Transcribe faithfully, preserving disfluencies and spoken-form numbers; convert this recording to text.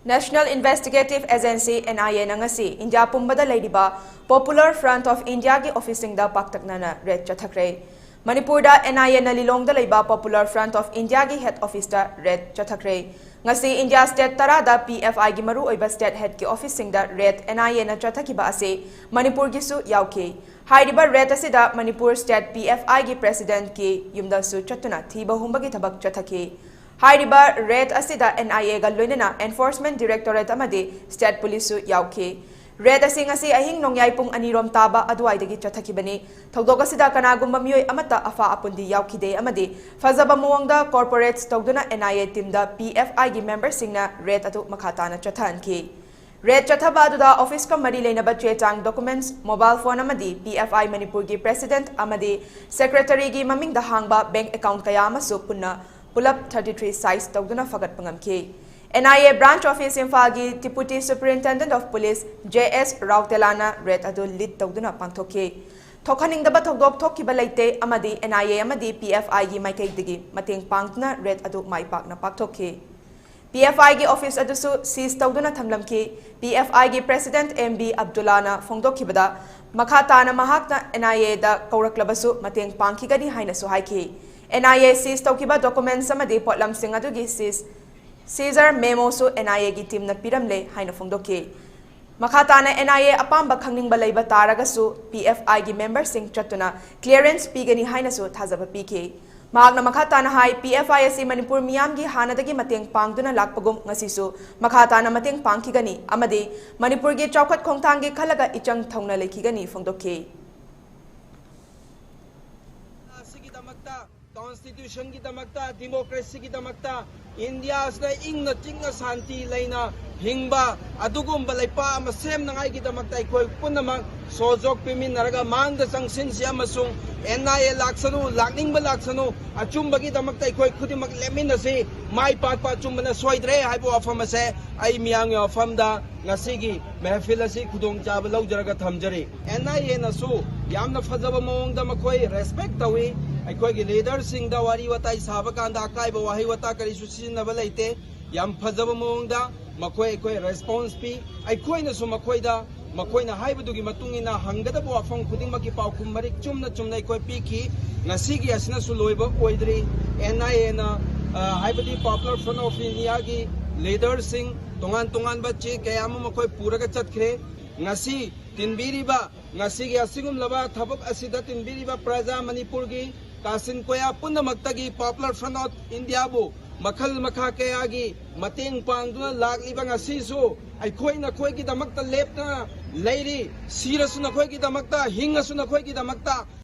National Investigative Agency, N I A ꯅ ꯉꯁꯤ India ꯄꯨꯝꯕꯗ ꯂꯩꯔꯤꯕ Popular Front of India ꯒꯤ ꯑꯣꯐꯤꯁꯁꯤꯡꯗ ꯄꯥꯛꯇꯛꯅꯅ ꯔꯦꯗ ꯆꯠꯊꯈ꯭ꯔꯦ꯫ ꯃꯅꯤꯄꯨꯔꯗ N I A ꯅ ꯂꯤꯂꯣꯡꯗ ꯂꯩꯕ Popular Front of India ꯒꯤ ꯍꯦꯗ ꯑꯣꯐꯤꯁꯇ ꯔꯦꯗ ꯆꯠꯊꯈ꯭ꯔꯦ꯫ ꯉꯁꯤ ꯏꯟꯗꯤꯌꯥ ꯁ꯭ꯇꯦꯠ ꯇꯔꯥꯗ P F I ꯒꯤ ꯃꯔꯨꯑꯣꯏꯕ ꯁ꯭ꯇꯦꯠ ꯍꯦꯗꯀꯤ ꯑꯣꯐꯤꯁꯁꯤꯡꯗ ꯔꯦꯗ N I A ꯅ ꯆꯠꯊꯈꯤꯕ ꯑꯁꯤ ꯃꯅꯤꯄꯨꯔꯒꯤꯁꯨ ꯌꯥꯎꯈꯤ꯫ ꯍꯥꯏꯔꯤꯕ ꯔꯦꯗ ꯑꯁꯤꯗ Manipur state P F I ꯒꯤ ꯄ꯭ꯔꯦꯁꯤꯗꯦꯟꯠꯀꯤ ꯌꯨꯝꯗꯁꯨ ꯆꯠꯇꯨꯅ ꯊꯤꯕ ꯍꯨꯝꯕꯒꯤ ꯊꯕꯛ ꯆꯠꯊꯈꯤ꯫ ꯍꯥꯏꯔꯤꯕ ꯔꯦꯗ ꯑꯁꯤꯗ N I A ꯒ ꯂꯣꯏꯅꯅ Enforcement Directorate ꯑꯃꯗꯤ ꯁ꯭ꯇꯦꯠ ꯄꯨꯂꯤꯁꯁꯨ ꯌꯥꯎꯈꯤ꯫ ꯔꯦꯗ ꯑꯁꯤ ꯉꯁꯤ ꯑꯍꯤꯡ ꯅꯣꯡꯌꯥꯏ ꯄꯨꯡ ꯑꯅꯤ ꯔꯣꯝ ꯇꯥꯕ ꯑꯗꯨꯋꯥꯏꯗꯒꯤ ꯆꯠꯊꯈꯤꯕꯅꯤ꯫ ꯊꯧꯗꯣꯛ ꯑꯁꯤꯗ ꯀꯅꯥꯒꯨꯝꯕ ꯃꯤꯑꯣꯏ ꯑꯃꯠꯇ ꯑꯐ ꯑꯄꯨꯟꯗꯤ ꯌꯥꯎꯈꯤꯗꯦ ꯑꯃꯗꯤ ꯐꯖꯕ ꯃꯑꯣꯡꯗ ꯀꯣꯑꯣꯄꯔꯦꯠ ꯇꯧꯗꯨꯅ N I A ꯇꯤꯝꯗ P F I ꯒꯤ ꯃꯦꯝꯕꯔꯁꯤꯡꯅ ꯔꯦꯗ ꯑꯗꯨ ꯃꯈꯥ ꯇꯥꯅ ꯆꯠꯊꯍꯟꯈꯤ꯫ ꯔꯦꯗ ꯆꯠꯊꯕ ꯑꯗꯨꯗ ꯑꯣꯐꯤꯁꯀ ꯃꯔꯤ ꯂꯩꯅꯕ ꯆꯦ ꯆꯥꯡ, ꯗꯣꯀꯨꯃꯦꯟꯠꯁ, ꯃꯣꯕꯥꯏꯜ ꯐꯣꯟ ꯑꯃꯗꯤ P F I ꯃꯅꯤꯄꯨꯔꯒꯤ ꯄ꯭ꯔꯦꯁꯤꯗꯦꯟꯠ ꯑꯃꯗꯤ ꯁꯦꯀ꯭ꯔꯦꯇꯔꯤꯒꯤ ꯃꯃꯤꯡꯗ ꯍꯥꯡꯕ ꯕꯦꯡꯛ ꯑꯦꯀꯥꯎꯟꯠ ꯀꯌꯥ ꯑꯃꯁꯨ ꯄꯨꯟꯅ ꯄꯨꯂꯞ thirty three seize ꯇꯧꯗꯨꯅ ꯐꯒꯠꯄ ꯉꯝꯈꯤ꯫ N I A branch office ꯏꯝꯐꯥꯜꯒꯤ Deputy Superintendent of Police J S ꯔꯥꯎꯇꯦꯂꯥꯅ ꯔꯦꯗ ꯑꯗꯨ ꯂꯤꯗ ꯇꯧꯗꯨꯅ ꯄꯥꯡꯊꯣꯛꯈꯤ꯫ ꯊꯣꯛꯍꯟꯅꯤꯡꯗꯕ ꯊꯧꯗꯣꯛ ꯊꯣꯛꯈꯤꯕ ꯂꯩꯇꯦ ꯑꯃꯗꯤ N I A ꯑꯃꯗꯤ P F I ꯒꯤ ꯃꯥꯏꯀꯩꯗꯒꯤ ꯃꯇꯦꯡ ꯄꯥꯡꯗꯨꯅ ꯔꯦꯗ ꯑꯗꯨ ꯃꯥꯏ ꯄꯥꯛꯅ ꯄꯥꯛꯊꯣꯛꯈꯤ꯫ P F I ꯒꯤ ꯑꯣꯐꯤꯁ ꯑꯗꯨꯁꯨ ꯁꯤꯖ ꯇꯧꯗꯨꯅ ꯊꯝꯂꯝꯈꯤ꯫ P F I ꯒꯤ ꯄ꯭ꯔꯦꯁꯤꯗꯦꯟꯠ ꯑꯦꯝ ꯕꯤ ꯑꯕꯗꯨꯜꯂꯥꯅ ꯐꯣꯡꯗꯣꯛꯈꯤꯕꯗ, ꯃꯈꯥ ꯇꯥꯅ ꯃꯍꯥꯛꯅ N I A ꯗ ꯀꯧꯔꯛꯂꯕꯁꯨ ꯃꯇꯦꯡ ꯄꯥꯡꯈꯤꯒꯅꯤ ꯍꯥꯏꯅꯁꯨ ꯍꯥꯏꯈꯤ꯫ N I A ꯁꯤꯖ ꯇꯧꯈꯤꯕ ꯗꯣꯀꯨꯃꯦꯟꯠꯁ ꯑꯃꯗꯤ ꯄꯣꯠꯂꯝꯁꯤꯡ ꯑꯗꯨꯒꯤ ꯁꯤꯖ, seizure memo ꯁꯨ N I A ꯒꯤ ꯇꯤꯝꯅ ꯄꯤꯔꯝꯂꯦ ꯍꯥꯏꯅ ꯐꯣꯡꯗꯣꯛꯈꯤ꯫ ꯃꯈꯥ ꯇꯥꯅ N I A ꯑꯄꯥꯝꯕ ꯈꯪꯅꯤꯡꯕ ꯂꯩꯕ ꯇꯥꯔꯒꯁꯨ P F I ꯒꯤ ꯃꯦꯝꯕꯔꯁꯤꯡ ꯆꯠꯇꯨꯅ ꯀ꯭ꯂꯤꯌꯔꯦꯟꯁ ꯄꯤꯒꯅꯤ ꯍꯥꯏꯅꯁꯨ ꯊꯥꯖꯕ ꯄꯤꯈꯤ꯫ ꯃꯍꯥꯛꯅ ꯃꯈꯥ ꯇꯥꯅ ꯍꯥꯏ, P F I ꯑꯁꯤ ꯃꯅꯤꯄꯨꯔ ꯃꯤꯌꯥꯝꯒꯤ ꯍꯥꯟꯅꯗꯒꯤ ꯃꯇꯦꯡ ꯄꯥꯡꯗꯨꯅ ꯂꯥꯛꯄꯒꯨꯝ ꯉꯁꯤꯁꯨ ꯃꯈꯥ ꯇꯥꯅ ꯃꯇꯦꯡ ꯄꯥꯡꯈꯤꯒꯅꯤ ꯑꯃꯗꯤ ꯃꯅꯤꯄꯨꯔꯒꯤ ꯆꯥꯎꯈꯠ ꯈꯣꯡꯊꯥꯡꯒꯤ ꯈꯜꯂꯒ ꯏꯆꯪ ꯊꯧꯅ ꯂꯩꯈꯤꯒꯅꯤ ꯐꯣꯡꯗꯣꯛꯈꯤ꯫ ꯑꯁꯤꯒꯤꯗꯃꯛꯇ, ꯀꯣꯟꯁꯇꯤꯇ꯭ꯌꯨꯁꯟꯒꯤꯗꯃꯛꯇ, ꯗꯤꯃꯣꯀ꯭ꯔꯦꯁꯤꯒꯤꯗꯃꯛꯇ, ꯏꯟꯗꯤꯌꯥꯁꯤꯗ ꯏꯪꯅ ꯆꯤꯛꯅ ꯁꯥꯟꯇꯤ ꯂꯩꯅ ꯍꯤꯡꯕ ꯑꯗꯨꯒꯨꯝꯕ ꯂꯩꯄꯥꯛ ꯑꯃ ꯁꯦꯝꯅꯉꯥꯏꯒꯤꯗꯃꯛꯇ ꯑꯩꯈꯣꯏ ꯄꯨꯝꯅꯃꯛ ꯁꯣꯖꯣꯛ ꯄꯤꯃꯤꯟꯅꯔꯒ ꯃꯥꯡꯗ ꯆꯪꯁꯤꯟꯁꯤ ꯑꯃꯁꯨꯡ N I A ꯂꯥꯛꯁꯅꯨ, ꯂꯥꯛꯅꯤꯡꯕ ꯂꯥꯛꯁꯅꯨ, ꯑꯆꯨꯝꯕꯒꯤꯗꯃꯛꯇ ꯑꯩꯈꯣꯏ ꯈꯨꯗꯤꯡꯃꯛ ꯂꯦꯞꯃꯤꯟꯅꯁꯤ꯫ ꯃꯥꯏ ꯄꯥꯛꯄ ꯑꯆꯨꯝꯕꯅ ꯁꯣꯏꯗ꯭ꯔꯦ ꯍꯥꯏꯕ ꯋꯥꯐꯝ ꯑꯁꯦ ꯑꯩ ꯃꯤꯌꯥꯝꯒꯤ ꯃꯐꯝꯗ ꯉꯁꯤꯒꯤ ꯃꯦꯍꯐꯤꯜ ꯑꯁꯤ ꯈꯨꯗꯣꯡꯆꯥꯕ ꯂꯧꯖꯔꯒ ꯊꯝꯖꯔꯤ꯫ N I A ꯅꯁꯨ ꯌꯥꯝꯅ ꯐꯖꯕ ꯃꯑꯣꯡꯗ ꯃꯈꯣꯏ ꯔꯦꯁꯄꯦꯛ ꯇꯧꯏ꯫ ꯑꯩꯈꯣꯏꯒꯤ ꯂꯤꯗꯔꯁꯤꯡꯗ ꯋꯥꯔꯤ ꯋꯥꯇꯥꯏ ꯁꯥꯕ ꯀꯥꯟꯗ ꯑꯀꯥꯏꯕ ꯋꯥꯍꯩ ꯋꯥꯇꯥ ꯀꯔꯤꯁꯨ ꯁꯤꯖꯤꯟꯅꯕ ꯂꯩꯇꯦ꯫ ꯌꯥꯝ ꯐꯖꯕ ꯃꯑꯣꯡꯗ ꯃꯈꯣꯏ ꯑꯩꯈꯣꯏ ꯔꯦꯁꯄꯣꯟꯁ ꯄꯤ꯫ ꯑꯩꯈꯣꯏꯅꯁꯨ ꯃꯈꯣꯏꯗ ꯃꯈꯣꯏꯅ ꯍꯥꯏꯕꯗꯨꯒꯤ ꯃꯇꯨꯡ ꯏꯟꯅ ꯍꯪꯒꯗꯕ ꯋꯥꯐꯝ ꯈꯨꯗꯤꯡꯃꯛꯀꯤ ꯄꯥꯎꯈꯨꯝ ꯃꯔꯤꯛ ꯆꯨꯝꯅ ꯆꯨꯝꯅ ꯑꯩꯈꯣꯏ ꯄꯤꯈꯤ꯫ ꯉꯁꯤꯒꯤ ꯑꯁꯤꯅꯁꯨ ꯂꯣꯏꯕ ꯑꯣꯏꯗ꯭ꯔꯤ꯫ ꯑꯦꯟ ꯑꯥꯏ ꯑꯦꯅ, ꯑ, ꯍꯥꯏꯕꯗꯤ Popular Front of Indiaꯒꯤ ꯂꯤꯗꯔꯁꯤꯡ, ꯇꯣꯉꯥꯟ ꯇꯣꯉꯥꯟꯕ ꯆꯦ ꯀꯌꯥ ꯑꯃ ꯃꯈꯣꯏ ꯄꯨꯔꯒ ꯆꯠꯈ꯭ꯔꯦ꯫ ꯉꯁꯤ ꯇꯤꯟꯕꯤꯔꯤꯕ, ꯉꯁꯤꯒꯤ ꯑꯁꯤꯒꯨꯝꯂꯕ ꯊꯕꯛ ꯑꯁꯤꯗ ꯇꯤꯟꯕꯤꯔꯤꯕ ꯄ꯭ꯔꯖꯥ ꯃꯅꯤꯄꯨꯔꯒꯤ ꯀꯥꯆꯤꯟ ꯀꯣꯌꯥ ꯄꯨꯝꯅꯃꯛꯇꯒꯤ Popular Front of Indiaꯕꯨ ꯃꯈꯜ ꯃꯈꯥ ꯀꯌꯥꯒꯤ ꯃꯇꯦꯡ ꯄꯥꯡꯗꯨꯅ ꯂꯥꯛꯂꯤꯕ ꯉꯁꯤꯁꯨ ꯑꯩꯈꯣꯏ ꯅꯈꯣꯏꯒꯤꯗꯃꯛꯇ ꯂꯦꯞꯇꯅ ꯂꯩꯔꯤ꯫ ꯁꯤꯔꯁꯨ ꯅꯈꯣꯏꯒꯤꯗꯃꯛꯇ, ꯍꯤꯡꯉꯁꯨ ꯅꯈꯣꯏꯒꯤꯗꯃꯛꯇ꯫